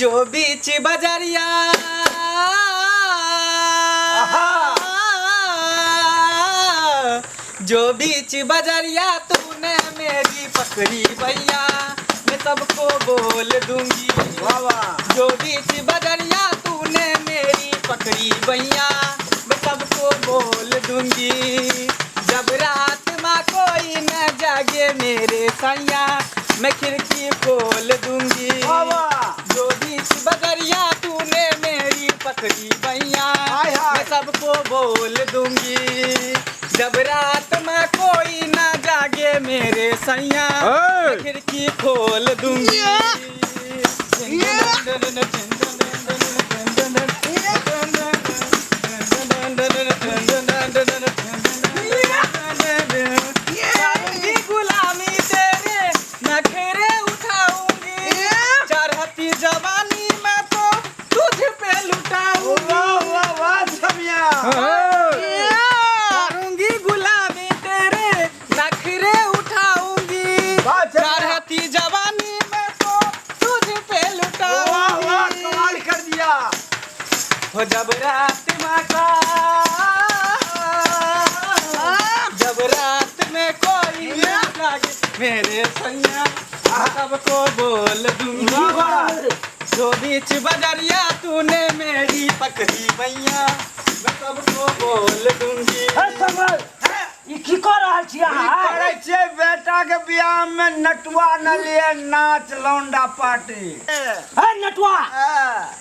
जो बीच बजरिया, जो बीच बजरिया तूने मेरी पकड़ी भैया, मैं सबको बोल दूंगी। वाह वाह। जो बीच बजरिया तूने मेरी पकड़ी भैया, मैं सबको बोल दूंगी। जब रात माँ कोई न जागे मेरे सैया, मैं खिड़की खोल दूंगी। वाह वाह। जो बीच बजरिया तूने मेरी पकड़ी भैया, हाय हाय। मैं सबको बोल दूंगी। जब रात में कोई न जागे मेरे सैया, मैं खिड़की खोल दूंगी। करूंगी गुलामी तेरे नखरे उठाऊंगी, चढ़ती जवानी में तो तुझ पे लुटाऊंगी। वाह वाह वाह छमिया। करूंगी गुलामी तेरे नखरे उठाऊंगी, वाह छमिया। चढ़ती जवानी में तो तुझ पे वाह वाह, लुटाऊंगी। कमाल कर दिया। हो जब रात माता, जब रात में कोई न जागे मेरे सैया, सबको बोल दूंगी। जो बीच बजरिया तूने मेरी पकड़ी भैया, मैं सबको बोल दूंगी। हे कमल, ई की कऽ रहल छी ई अहाँ? करै छियै बेटा के बियाह में नटुआ न लिए नाच लौंडा पार्टी। हे नटुआ,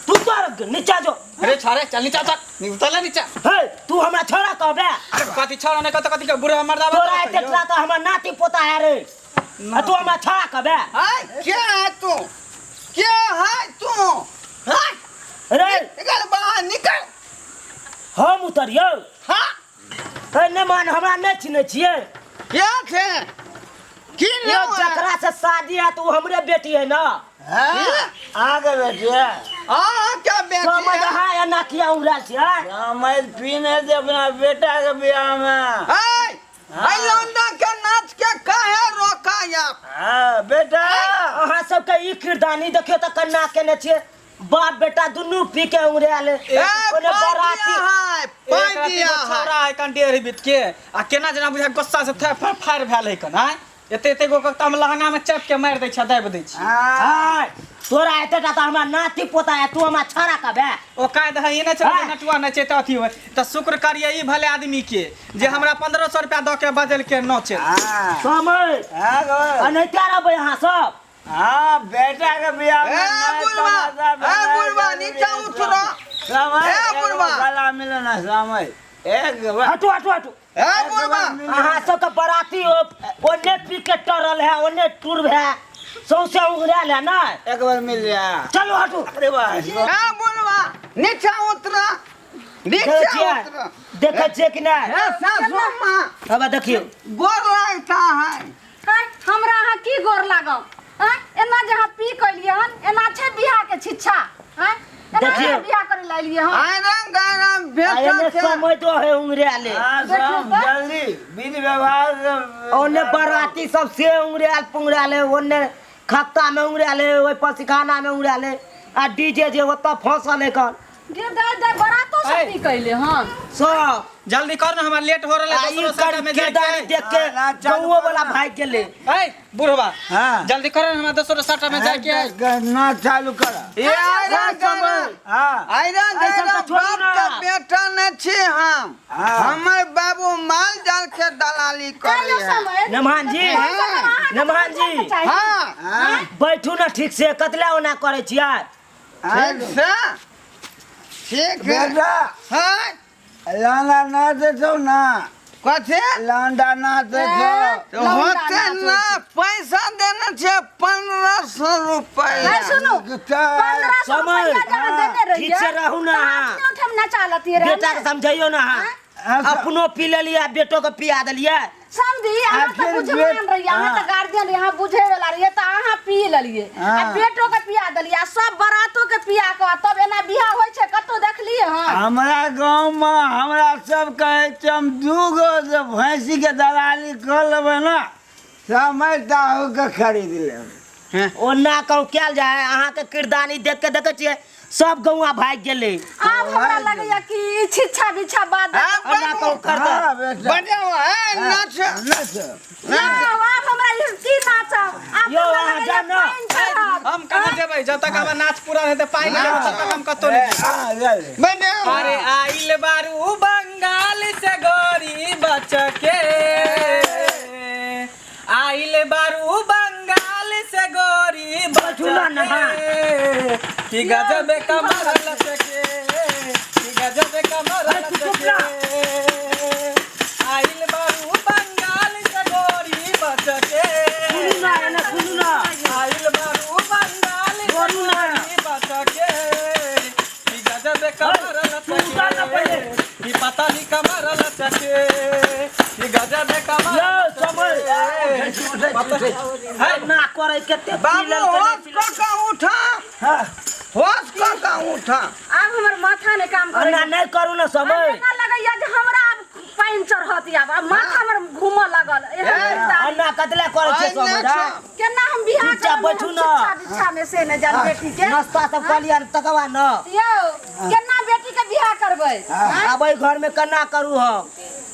तू तो नीचा जो। अरे छोरे, चल नीचा, चल उतर ले नीचा। हे, तू हमरा छोड़ा कहबे? अरे कथी छोड़ा नहीं, कथी कथी के बुढ़ा मर्दा तोरा एते तोरा तो हमर नाती पोता है रे, आ तू हमरा छोड़ा कहबे? हाय, क्या है तू? क्या है तू? हाय। रे। निकल बाहर, निकल। हम उतरियौ? हाँ। हे नहि मान, हमरा नहि चिन्है छियै? क्या थे की यौ, नाम है? जकरा से शादी है तो उ हमरे बेटी है ना। अहाँके बेटी है? हाँ, क्या बेटी समझ है? अहाँ एना किया उड़ाल छियै? समझ पीने दे अपना बेटा के बियाह में। हाय हाय, लौंडा के नाच के काहे रोका आप? हाँ बेटा। अहाँ सबके ई किरदानी देखियौ तऽ कन्ना केने छियै, बाप बेटा दुनू पी के उड़ायल। ए, ओने पाइ बराती दिया है, पाइ दिया है। छोरा है कन डेढ़ बीत के, आ केना जेना बुझा गुस्सा से थे फर फायर भेल है कन। आय एते एते गो के हम लहंगा में चाप के मारि दै छै, दाबि दै छै। हाँ। आय, तोरा एतेटा तऽ हमरा नाती पोता है, तू हमरा छाड़ा कहबे? ओ कायद है एने छै। हाँ। नटुआ नचे तऽ अथी होय तऽ शुक्र करिए ई भले आदमी के जे हमरा 1500 रुपया दऽ के बदल के नचे। हाँ। समय हाँ गो। अनैते रहबै अहाँ सब। हाँ, बेटा के बियाह में ए, नाच बुढ़वा, तमाशा ए, बनाए बुढ़वा, जरूरी नीचा है। उतरो। समय, ए, एगो बुढ़वा। गला मिलो ना समय एक बार। हटू हटू हटू। ए बुढ़वा, अहाँ सबके बराती ओने पी के टरल है, ओने टूर है, सौंसे उंगरायल है ना। एक बार मिल जा। चलू हटू। अरे वाह। ए बुढ़वा, नीचा उतरो, देखै नीचा छियै? उतरो। देखै छियै कि नहि? ए सासू माँ। अब देखियौ। गोर लगता है। आँय, हमरा अहाँ की गोर लागब? आँय, एना जे अहाँ पी कलियै हन, एना छै बियाह के छिच्छा? आँय, एना देखियौ। अहाँ बियाह करे लए एलियै हन? आयरन गरम आ एने भेटा के समय दो है उंगरायले। हाँ, देखियौ सब तऽ। जल्दी विधि व्यवहार से- ओने बराती सब से उंगरायल पुंगरायल है, ओने खत्ता में उंगरायल है, ओहि पसिखाना में उंगरायल है, आ डीजे जे ओतऽ फंसल है कन। गे दाइ दाइ, बरातो सब आँय। पी कइले हन। सब। जल्दी कर ना, हमरा लेट हो रहल आ है। ई दोसरो साइड में जाके। किरदानी देख के हाँ, चालू गौओ कर वाला ना। भागि गेलै। ए बुढ़वा, हाँ। जल्दी कर ना, हमरा दोसरो साइड में जाके है। ना चालू कर। ए आयरन गरम, हाँ। आयरन ऐसा गरम तऽ छोड़ू बाप ना। के बेटा न छी हम। हाँ। हमर बाबू माल जाल के दलाली करे चलो है। समय। नमहान जी, नमहान जी। हाँ। हाँ। बैठू ना ठीक से, कतला ओना करै छियै? ठीक से ठीक है। बेटा। हाँ। लौंडा नाच छौ ना। कथी? लौंडा नाच छौ। होते ना, पैसा देने छे 1500 रुपया। नहीं सुनू, 1500 समय। रुपया जहाँ देने रहियै, ठीक से रहू ना तऽ अहाँ। अपने ओहिठाम नचा लतियै रहए बेटा ने। के समझैयो ना अहाँ। अपनो पी लेलियै आ बेटो के पिया देलियै। समझी, अहाँ तऽ आखिर बुझमान रहियै, अहाँ हाँ। तऽ गार्जियन रहियै, अहाँ बुझे वाला रहियै, तऽ अहाँ पी लेलियै आ हाँ। बेटो के पिया देलियै आ सब बरातो के पिया के, आ तब एना बियाह होइ छै कतौ देखलियै हन? हमरा गाँव में हमरा सब कहै छै, हम दू गो जे भैंसी के दलाली कऽ लेबै ने, समय ताहू के खरीद लेब। ओना कहूँ कयल जाय अहाँके किरदानी देख के देखै छियै सब गौआ भागि गेलै। आब हमरा लगैया कि ई छिच्छा बिच्छा बात ओना कहूँ कर दे। हाँ, बेटा। बजाओ ए नाच। नाच। ना, आब हमरा ई की नाचब आब यौ, हमरा अहाँ लगैया जाउ ना। पानि चढ़त। हम कहाँ जेबै जब तक हमर नाच पूरा हेतै पाइ नहि देबै तब तक हम कतौ नहि जेबै। हाँ, जा ले। बजाओ। अरे आइल बारू बंगाल से गोरी बचके, आइल बारू बंगाल से गोरी बैठू ना ना, बचके, कि गजब कमर लचके, कि गजब कमर अरे तू चुप ना। लचके, आइल बारू बंगाल से गोरी बचके, सुनू ना एने सुनू ना। आइल बारू बंगाल से बोलू ना। गोरी बचके, कि गजब कमर तू उतर ना पहिले। लचके, कि पता नहीं कमर लचके, कि गजब कमर यौ समय है ना करै कते बाबू पी लेलकै, होश नहि कऽ के उठा। हाँ। होश कऽ के उठा। आब हमर माथा नहि काम ओना करैया। नहि करू ना समय। एना लगैया जे हमरा आब पानि चढ़त, आब माथा हमर घूमऽ लागल एहन किरदानी। ओना कतला करै छियै आइ समय नाच। हाँ? केना हम बियाह चुपचाप करब बैठू ना। शिक्षा दीक्षा में से नहि जान बेटी के। नाश्ता सब कऽ लिअ तकर बाद न। यौ केना बेटी के बियाह करबै? आब एहि घर में केना करू हम?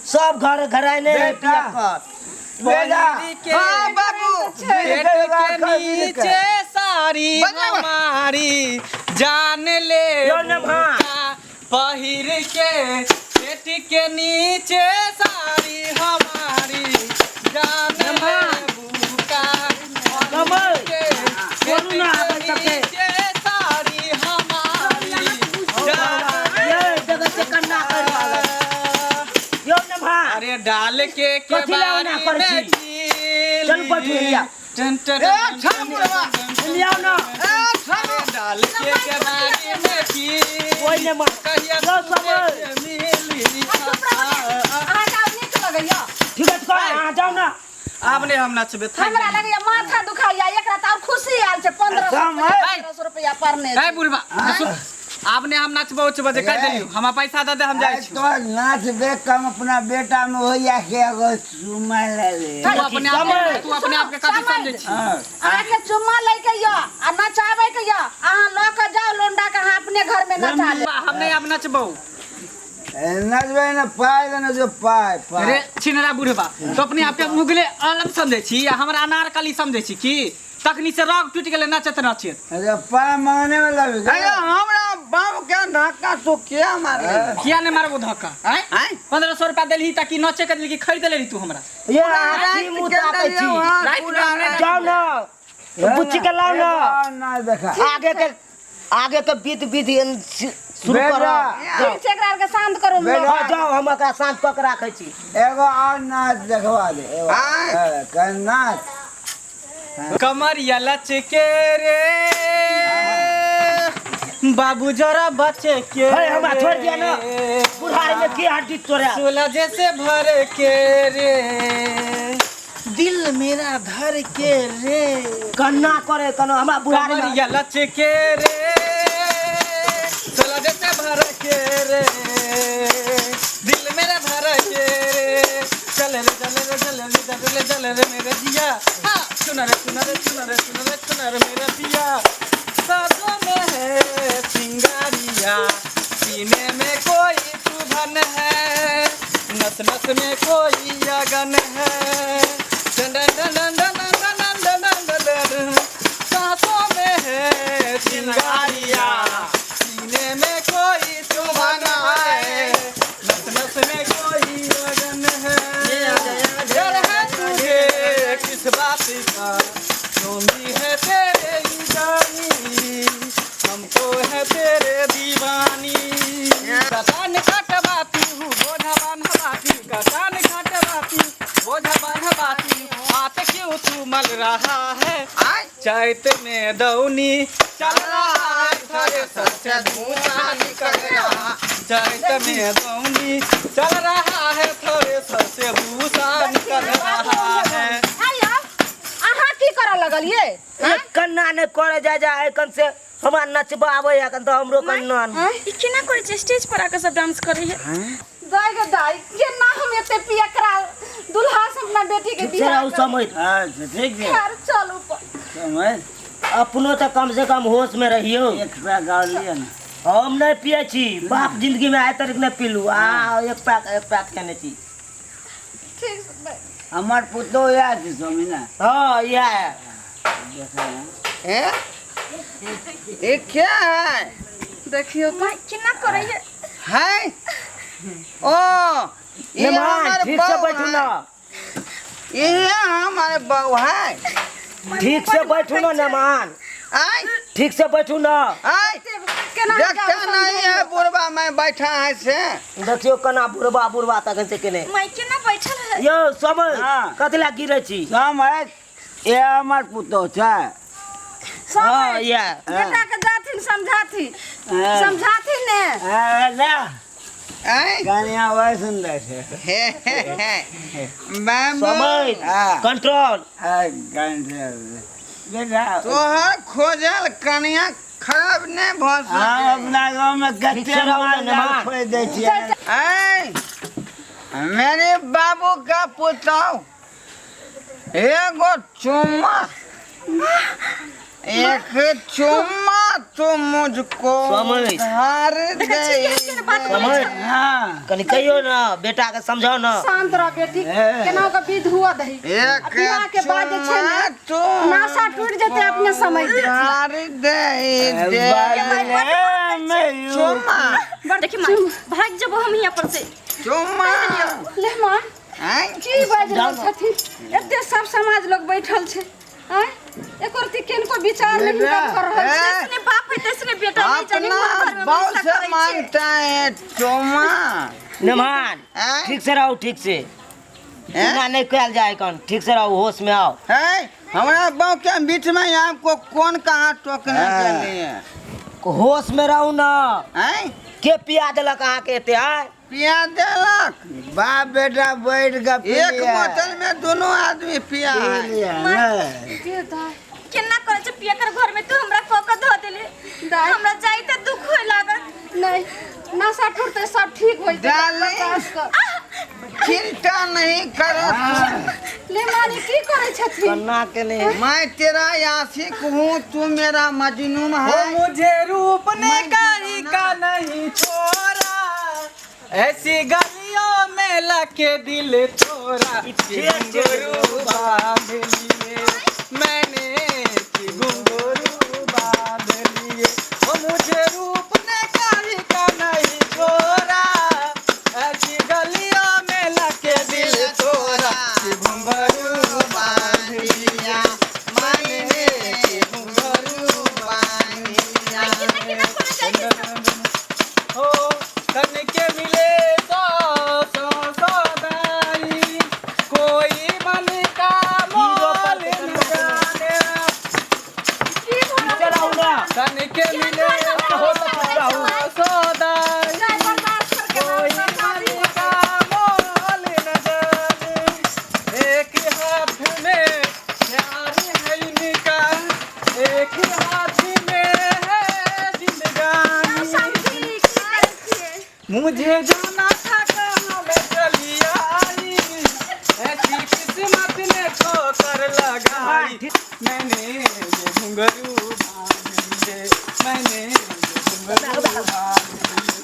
सब घर घराने है बेटा। पियक्कर। बेटा। के हाँ बाबू। पेट के नीचे सारी बजाओ। हमारी जान ले यो नमहा। भूखा पहिर के, पेट के नीचे सारी हमारी जान ले भूखा कमल, के, बोलू पेट ना के अपन सबके। नीचे सारी हमारी जान ये देखै छियै कन्ना करि रहल है। ले। यौ नमहा। अरे डाल के कथी लए ओना केबारी करै में छी? चीली। चलू बैठू एलिया। टन टन ए, टन छाम टन बुढ़वा। टन टन एलिया ना। ए छाम। अरे डाल के केबारी में चीली। ओहि ने मार। कहिया यौ समय। सुने के मिली। चुप रहू ने। अहाँके आब नीक लगैया? ठीक है अहाँ जाउ ना। आब नहि हम नचबै थाकि हमरा लगैया माथा दुखाइया, एकरा तऽ आब खुशी आयल छै समय। 1500 रुपया पड़ने ए बुढ़बा सुन, आब नहि हम नचबो उचबो जे कहि देलियौ, हमरा पैसा दऽ दे हम जाइ आइ छी। तो नाच देख कऽ हम अपना बेटा में होइया के एगो चुमा ले ले। तू अपने आप समय। तू अपने आप के कथी समझै छी? हाँ। अहाँके चुम्मा लैके यऽ आ नचाबै के यऽ, अहाँ लऽ के जाउ लोंडा के, अहाँ अपने घर में नचा लेब। हम नहि आब नचबौ। ए, नचबै ने पाइ देने जो पाइ पाइ। अरे छिनरा बुढ़बा, तो अपने आप के मुगले आलम समझै छी आ हमरा अनारकली समझै छी की? तखनी से रग टूटि गेलै नचैत नचैत। अरे पाइ मांगने वाला भी अरे हमरा बाप के धक्का तू किया मारले? किया नहि मारबो धक्का? आँय? आँय? 1500 रुपया देलही ताकि नचे के देलही कि खरीद लेलही तू हमरा? ये अहाँ की मुँह ताकै छी? राति में हम नहि जाउ ना बुच्ची के लाउ ना। ना देखा। आगे के आगे के विध विधि शुरू बेटा। करो। ठीक छै, एकरा आरके शांत करू। बेटा। हाँ जाउ, हम एकरा शांत कऽ के राखै छी। एगो और नाच देखवा दे एगो। आँय। हाँ, कह नाच। कमरिया लचके रे बाबू जरा बचे के हे, हमरा छोड़ दिया ना। बुढ़ारी में की हड्डी तोड़ा? सोलह जैसे भर के रे दिल मेरा धर के रे। कन्ना करे कनो हमरा बुढ़ारी में। कमरिया लचके रे सोलह जैसे भर के रे दिल मेरा भर के रे। चल रे चल रे चल रे चल रे चल रे मेरे जिया, हाँ सुन रे सुन रे सुन रे सुन रे सुन रे मेरे पिया। साजों में है सिंगारिया, सीने में कोई चुभन है, नस नस में कोई अगन है। Done done done done done done done done done done. सांसों में है चिंगारिया, सीने में कोई चुभन है, नस नस में कोई अगन है। डर है तुझे किस बात का, जोंदी है तेरे ही जानी, हमको है तेरे दीवानी। कटान खटवाती हूँ बोझा बांधवाती, कटान खटवाती बोझा बांधवाती, हाथ क्यों तू मल रहा है? चैत में दौनी चल रहा है, थारे सर से धुआं निकल रहा। चैत में दौनी चल रहा है, थोड़े सर से भूसा निकल रहा है। आइयो, अहाँ की करऽ लगलियै? कन्ना नहि करे जाय जा एखन से हमरा नचबा आबै एखन तऽ हमरो कन्ना। ई केना करै छै? स्टेज पर आके सब डांस करै है। दाइ गे दाइ, केना हम एते पियकरा दुल्हा से अपना बेटी के ठीक छै बियाह रहू करब? समय। अच्छा ठीक छै। खैर चलू। समय अपनो तऽ कम से कम होश में रहियो। एक पैक और लिअ ने। हम नहीं पिए छी बाप, जिंदगी में आइ तक नहीं पीलू, आ एक पैक केने छी। ठीक छै। हमर पुतोह इएह छै स्वामी ने। हाँ, इएह है। देखै हैं। ए? ये क्या है? देखियौ तऽ। माय केना करै है? है ओ ये मेहमान, हमारे ठीक से बहू बैठू है। ना। ये हमारे बहू है। ठीक से बैठू ना मेहमान। आय। ठीक से बैठू ना। आय। केना? देखता नहीं है बुढ़वा मैं बैठा है से। देखियो केना बुढ़बा बुढ़बा तखन से केने। माय केना बैठल है? यौ समय, हाँ। कथी लए गिरै छी? समय ये हमर पुतोह छै। हाँ, इएह। बेटा के जाथिन समझाथिन। हाँ। समझाथिन ने। हाँ, ले। आय। कनिया बड़ सुन्दर छै। हे हे हे बाबू। समय। हाँ। कंट्रोल। हाँ, कंट्रोल। बेटा, तोहर खोजल कनिया खराब नहीं भ हम सके। अपना गाँव में ठीक कते से रहू ने, माल मेहमान। खोज दै छियै। आय, मेरे बाबू का पुतोह, एगो चुम्मा, एक चुम्मा तो मुझको समय। उधार देखै छी दे। केहन केहन बात बोलै समय। छै। हाँ। कनि कहियो ना बेटा के समझाओ ना। शांत रह बेटी। ए। केना के विध हुआ दही। एक आ विवाह के बाद जे छै ने, चुम्मा तो नाशा टूटि जेतै, अपने समझ जेतै। उधार दे दे। चुम्मा। देखी माय, भाग जबो हम यहाँ पर से। चुम्मा। ले माँ। आय। की बाजि रहल छथिन? एते सब समाज लोग बैठल छै, आँय, एको रत्ती किनको विचार नहि हिनकर भऽ रहल छै। ए, जैसने बाप है तैसने बेटा, नहीं जाने अपना घर में बहू मस्का से करै छै। मांगता है चुम्मा। मेहमान, आँय? ठीक से रहू, ठीक से। हैं? एना नहीं कयल जाय कन, ठीक से रहू, होश में आओ। है हमारा बहू के बीच में आपको कौन कहाँ टोकने के लिए? होश में रहू ना। हैं? के पिया देलक अहाँके एते आय? पिया देलक। बाप बेटा बैठ के पी एक लिअ। बोतल में दोनों आदमी पिया पी है। लिअ, ने। के दाइ। केना करै छै पियकर घर में तू हमरा कऽ कऽ धऽ देले। दाइ। हमरा जाइ तऽ दुख होय लागत। नहि, नशा टूटतै, सब ठीक होइ जेतै। डार्लिंग। बर्दाश्त कर। चिंता नहीं करो। ले मानी, की करै छथिन? कन्ना के नहीं। मैं तेरा आशिक हूँ, तू मेरा मजनू ओ है। मुझे रूप ने कहीं का नहीं छोड़ा, ऐसी गलियों में लाके दिल तोड़ा, कि घुंघरू बांध लिए मैंने, कि घुंघरू बांध लिए। ओ मुझे रूप ने कहीं का नहीं छोड़ा, ऐसी गलियों में लाके दिल तोड़ा, कि घुंघरू बांध लिया मैंने, कि घुंघरू बांध लिया। केना केना करै जाइ छै सब? हो तन के मिले सौ सौ सौदाई, कोई मन का मोल न जाने। की भऽ रहल चलाऊ ना। तन के मिले सौ सौ सौदाई, छै? बर्दाश्त करके कोई मन का मोल न जाने। एक हाथ में प्यार है इनका, एक हाथ में है जिंदगानी। समझी, की करै छियै? मुझे जाना था कहाँ मैं चली आई, ऐसी किस्मत ने ठोकर लगाई, मैंने ये घुंघरू बांध लिए, मैंने ये घुंघरू बांध लिए।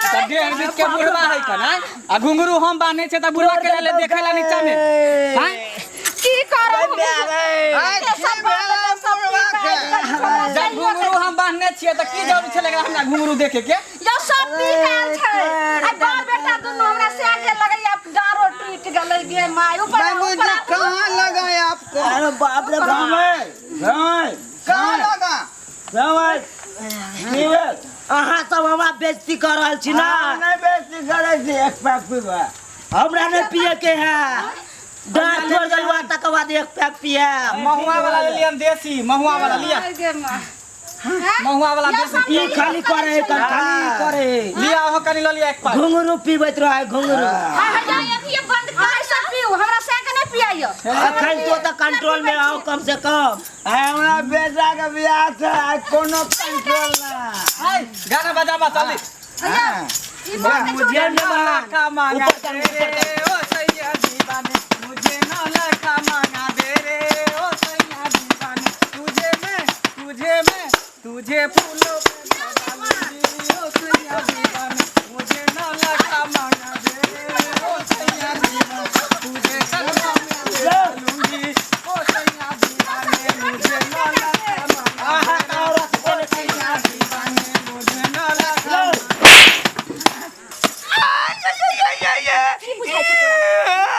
तऽ डेढ़ बीत के बुढ़वा है कना, आ घुंघरू हम बांधे छै तऽ बुढ़वा के ले देखे ला नीचा में आँय? की करब? आय, की भेलै बुढ़वा के? जब घुंघरू हम बांधने छियै तऽ की जरूरी छलै एकरा हमरा घुंघरू देखे के? यौ, सब पी के आयल छै आ बाप बेटा दुनू हमरा से आगे लगैया, डारो टूटि गेलै गे my, ऊपर आ, बाबूजी ऊपर आ। कहाँ लगा आपको? अरे बाप रे बाप। समय समय। कहाँ लगा? समय की भेल? अहाँ सब हमरा बेइज्जती कर रहल छी ना। हम नहि बेइज्जती करै छी, एक पैक पीबै। हमरा नहीं पिए के है, डाँट तोड़ देलुआ तकर बाद एक पैक पिए। महुआ वाला ले लियन, देसी महुआ वाला लिया। आइ गे माय। महुआ वाला देसी। ई खाली करे कन, खाली करे। लिया, अहाँ कनि लऽ लिया एक पाइ। घुंघरू पीबैत रहे घुंघरू। हाँ, हाँ, अभी बंद कर, सब पीऊ, हमरा से के नहीं। पियाइयो। अखन तो तऽ कंट्रोल में आओ कम से कम। आइ हमरा बेटा के बियाह छै, आइ कोनो कंट्रोल ना। हाय, गाना बजाबा चली। हाँ। ई बात मुझे जेल में नौ मार। लाखा मांगा ऊपर कर, दे ऊपर रे ओ सैया दीवाने, मुझे 9 लाखा मांगा दे रे ओ सैया दीवाने, तुझे मैं, तुझे मैं, तुझे फूलों पे सजा लूंगी ओ सैया दीवाने, मुझे 9 लाखा मांगा दे रे ओ सैया दीवाने, तुझे कदमों में ले लूंगी ओ सैया दीवाने, मुझे 9 लाखा मांगा दे रे ओ सैया दीवाने, मुझे 9 लाखा। की बुझाइ छै तोरा?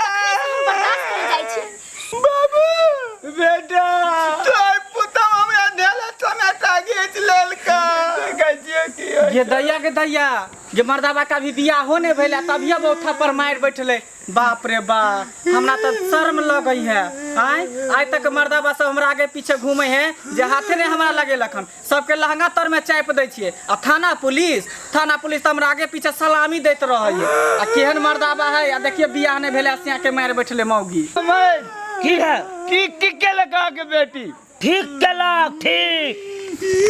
तखने से हम बर्दाश्त करै जाइ छी। बाबू बेटा, तोर पुतौ हमरा धेले टमाटा घीच लेलका। देखै छियै की होइ। ये दैया के दैया, जे मर्दाबा का अभी बियाह हो नहीं भेलै तभिए बहुत थप्पड़ मारि बैठले। बाप रे बाप, हमरा तऽ शर्म लगै है। आय आइ तक मर्दाबा सब हमरा आगे पीछे घूमे है जे हाथे नहीं हमरा लगेलक हन। सबके लहंगा तर में चापि दै छियै आ थाना पुलिस, थाना पुलिस तऽ हमरा आगे पीछे सलामी दैत रहै है। आ केहन मर्दाबा है, आ देखिए बियाह नहीं भेलै सिया के मारि बैठले मौगी। की है? की की केलक अहाँके बेटी? ठीक केलक, ठीक।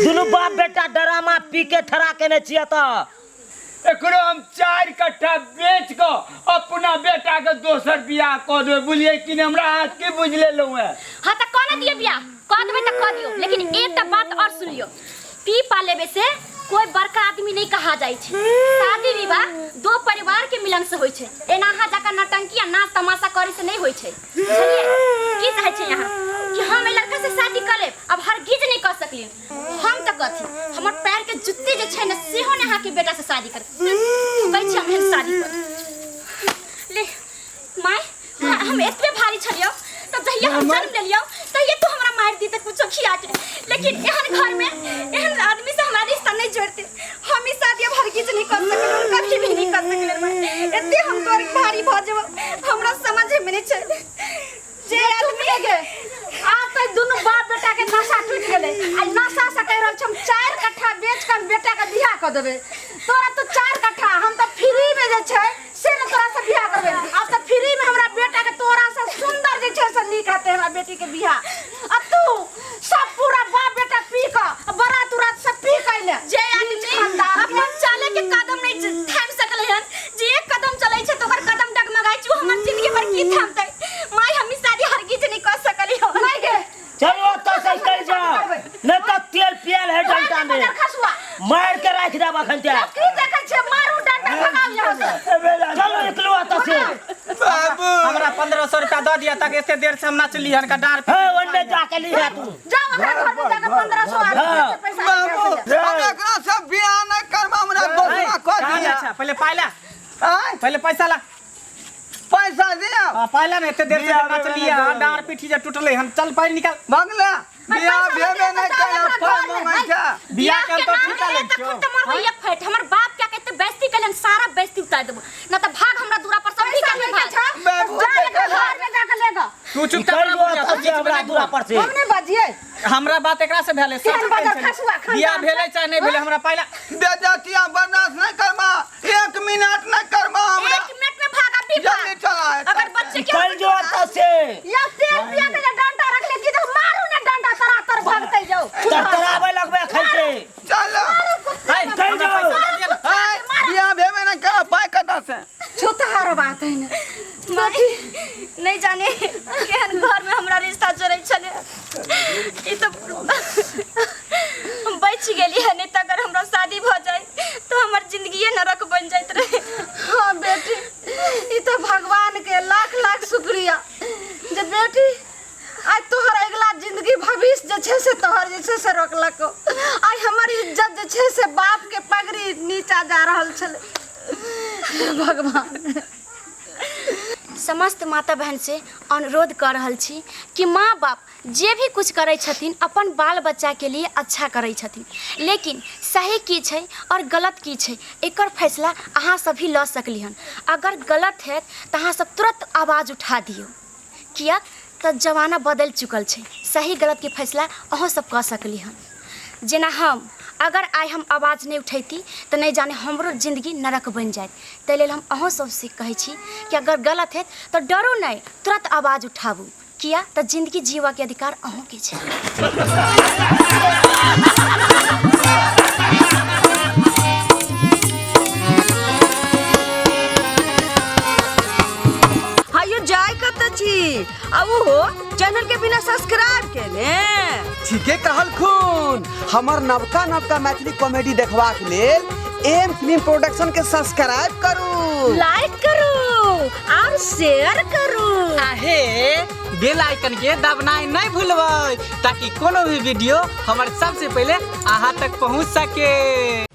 दुनू बाप बेटा डरामा पी के ठड़ा केने छियै तऽ। एकरो हम 4 कट्ठा बेच कऽ अपना बेटा के दोसर बियाह कऽ देबै, बुझलियै कि नहि? हमरा हाथ की बुझि लेलहुँ हेँ? हाँ तऽ कऽ ने दियौ बियाह, कऽ देबै तऽ कऽ दियौ, लेकिन एकटा बात और सुन लियौ, पी पा लेबे से कोई बड़का आदमी नहीं कहा जाइ छै। शादी विवाह दो परिवार के मिलन से होइ छै, एना अहाँ जकाँ नौटंकी आ नाच तमाशा करे से नहीं होइ छै, बुझलियै? की चाहै छै अहाँ कि हम एहि लड़का से शादी कऽ लेब? अब हरगिज नहीं कऽ सकली हम। तऽ कथी, हमर पैर के जुत्ती जे छै ने सेहो ने अहाँके बेटा से शादी कर कहै छी हम एहन शादी कर ले। माय, हम एतबे भारी छलियौ तऽ जहिया हम जन्म लेलियौ तहिया तू हमरा मारि दी तऽ कुछो खिया के, लेकिन एहन घर में एहन आदमी से हमरा रिश्ता नहीं जोड़ते। हम ई शादी अब हरगिज नहीं कर सकलियौ, कभी भी नहीं कर सकलियौ। माय, एते हम तोर भारी भऽ जेबौ हमरा समझे में नहीं छै। जे आदमी गे, आब तऽ दुनू बाप बेटा के नशा टूटि गेलै। आ नशा से कहि रहल छी हम 4 कट्ठा बेच कऽ बेटा के बियाह कऽ देबै। तोरा तऽ 4 कट्ठा, हम तऽ फ्री में जे छै से ने तोरा से बियाह करबै। आब तऽ फ्री में हमरा बेटा के तोरा से सुंदर जे छै से नीक हेतै हमरा बेटी के बियाह। आ तू सब पूरा बाप बेटा पी कऽ बारात उरात सब पी कऽ अइले। जे आदमी अपन चले के कदम नहीं थामि सकलै हन, जे एक कदम चलै छै तऽ ओकर कदम डगमगाइ छै, ओ हमर जिंदगी भर की थामतै? माय, हम ई शादी हरगिज नहीं कर सकली हो। नहीं गे। चलो ओतऽ से निकलि जाओ, नहीं तऽ तेल पियल है डंटा में खसुआ मारि के राखि देब अखन ते। की देखै छियै? मारू डंटा, भगाउ यहाँ से। चलो निकलू ओतऽ से। बाबू, हमरा 1500 रुपया दऽ दिअ तक एते देर से हम नचली हन का डाँड़। हे, ओन्ने जाके लिहे तू। जाओ ओकरा घर में जाके 1500 आदमी हाँ। के पैसा बाबू, लेके आइए। हम एकरा से बियाह नहीं करब, हमरा दोसरा कऽ कहाँ दिअ। जाइ छै? पहिले पाइ ला। आँय? पहिले पैसा ला। पैसा दिअ। हाँ, पाइ ला ने, एते देर से बियाह नचली भेबे हन, नहि। डाँड़ पीठी जे टूटलै हन। चल पाइ निकाल। भगला बियाह पैसा भेबे लऽ नहीं के जाओ केलक, एकरा पाइ घर में, मंगै छै। बियाह के हम तो नाम ठीका लेबै लै छियौ। तखन तऽ मरबै फैट। हमर बाप क्या कहते बेइज्जती केलन, सारा बेइज्जती उतार देबो न तऽ भाग हमरा दूरा पर सब पैसा निकल लेके भाग। छौ, बाबू, जा एकरा घर में जाके लेगा। तू चुपचाप निकलि रह जो बुढ़िया, ओतऽ तू से बीच में हमरा नहि दूरा बोल। पर से। हम नहीं बजिए। हमरा बात एकरा से भेलै, सच केहन बाजल कहै छलियै। खसुआ खानदान बियाह छै। भेलै चाहे नहि भेलै, हमरा पाइ ला। बेइज्जतिया बर्दाश्त नहीं करबा, 1 मिनट नहीं करबा हमरा। 1 मिनट में भाग अभी भाग। जल्दी चला है। अगर बच्चे के निकलि जो ओतऽ से। या तेल पिया के जे डंडा रखले की तो मारू ने डंडा तरा तर भगतै जाओ। तरतराबै लगबै अखन से। चलो। है, निकलि हमरा जाओ। पैसा दऽ दिअ ने। आय, बियाह भेबे नहीं करब, पाइ कतऽ से? छुतहार बात है ने। माय, नहीं जाने केहन घर में हमरा रिश्ता जोड़ै छलै। ई तऽ हम बचि गेली है, नहीं तऽ अगर हमरा शादी भऽ जाए तऽ हमर जिंदगिए नरक बनि जाइत रहे। हाँ बेटी, ई तो भगवान के लाख लाख शुक्रिया जे बेटी आइ तोहर अगिला जिंदगी भविष्य जे छै से तोहर जे छै से रोकलक। आइ हमर इज्जत जे छै से बाप के पगड़ी नीचा जा रहल छलै। हे भगवान। समस्त माता बहन से अनुरोध कऽ रहल छी कि माँ बाप जे भी कुछ करै छथिन अपन बाल बच्चाके लिए अच्छा करै छथिन, लेकिन सही की छै आओर गलत की छै एकर फैसला अहाँ सब ही लऽ सकली हन। अगर गलत हैत तऽ अहाँ सब तुरंत आवाज उठा दियौ, किएक तऽ जमाना बदलि चुकल छै। सही गलतके फैसला अहूँ सब कऽ सकली हन। जेना हम अगर आइ हम आवाज नहि उठैती तऽ नहि जाने हमरो जिन्दगी नरक बनि जाइत। ताहि लेल हम अहूँ सबसँ कहै छी कि अगर गलत हैत तऽ डरू नहि, तुरन्त आवाज उठाबू, किया तऽ जिन्दगी जीवऽके अधिकार अहूँके छै। हायो जाय कत छी आ उहो चैनल के बिना सब्सक्राइब केने। ठीके कहलखुन। हमर नवका नवका मैथिली कॉमेडी देखबाक लेल एम फिल्म प्रोडक्शन के सब्सक्राइब करू, लाइक करू और शेयर करू। आहे बेल आइकन के दबनाइ नहीं भूलबै ताकि कोनो भी वीडियो हमर सबसे पहले अहाँ तक पहुँच सके।